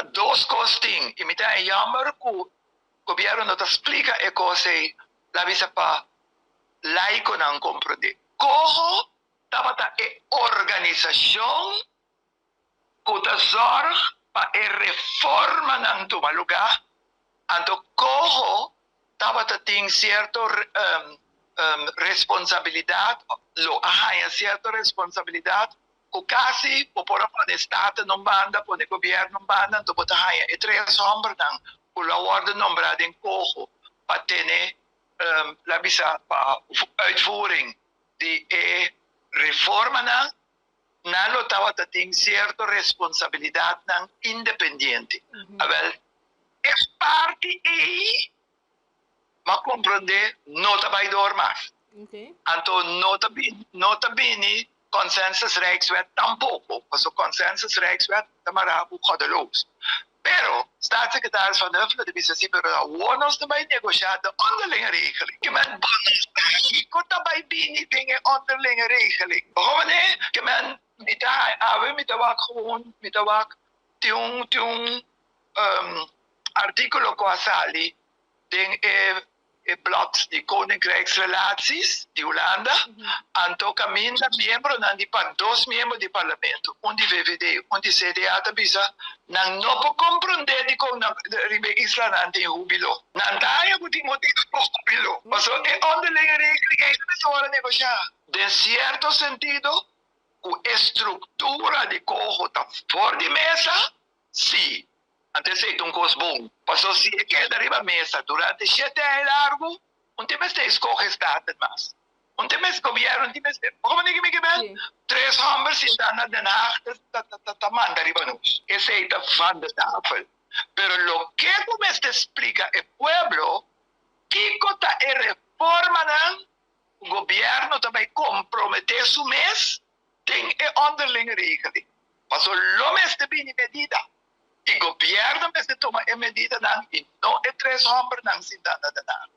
Ta dos kos tin i mi ta haña jammer ku gobièrnu no ta splika e kos ei, la bisa pa laikonan komprondé. Koho tabata e organisashon ku ta zòrg pa e reformanan tuma lugá, anto koho tabata tin sierto responsabilidat, lo a haña sierto responsabilidat ku kasi bo por a pone Staten un banda, pone gobièrnu un banda, anto bo ta haña e tres hòmbernan ku lo a wòrdu nombrá den koho pa tene, la bisa pa uitvoering di e reformanan. Nan lo tabata tin sierto responsabilidatnan independiente. Awel, e parti ei, m'a komprondé, no ta bai door mas. Anto no ta bini, no ta bini Consensus Rijkswet tampoko, pasobra Consensus Rijkswet ta mará ku goddeloos. Pero, Staatssecretaris Van Huffelen ta bisa si, pero awor nos ta bai negoshá de onderlinge regeling. Ke men bo no sa kiko ta bai bini den e onderlinge regeling. Bo manera ke men mi ta awe mi ta wak gewoon, mi ta wak tin un tin un artíkulo ku a sali den e e blad di Koninkrijksrelaties di Hulanda, anto kaminda miembronan di par dos miembro di parlamento, un di VVD, un di CDA ta bisa nan no por komprondé dikon nan riba e islanan tin hubilo. Nan ta haña ku tin motibu pa hubilo, pasobra e onderlinge regeling ei ta mester wòrdu negoshá. Den sierto sentido ku e struktura di koho ta for di mesa, Sí, anto esei ta un kos bon. Pasobra si e keda riba mesa durante shete aña largu, un tin mester eskohe Staten mas. Un tin mester gobièrnu, un tin mester. Bo komo mi ke ben? Tres hòmber sintá na Den Haag ta manda riba nos. Esei ta van de tafel. Pero loke ku mester splika e pueblo, kiko ta e reformanan ku gobièrnu ta bai komprometé su mes Den e onderlinge regeling paso lo mester bini medida y gobierno mester tuma e medidanan y no e tres hombernan sinta na Den Haag.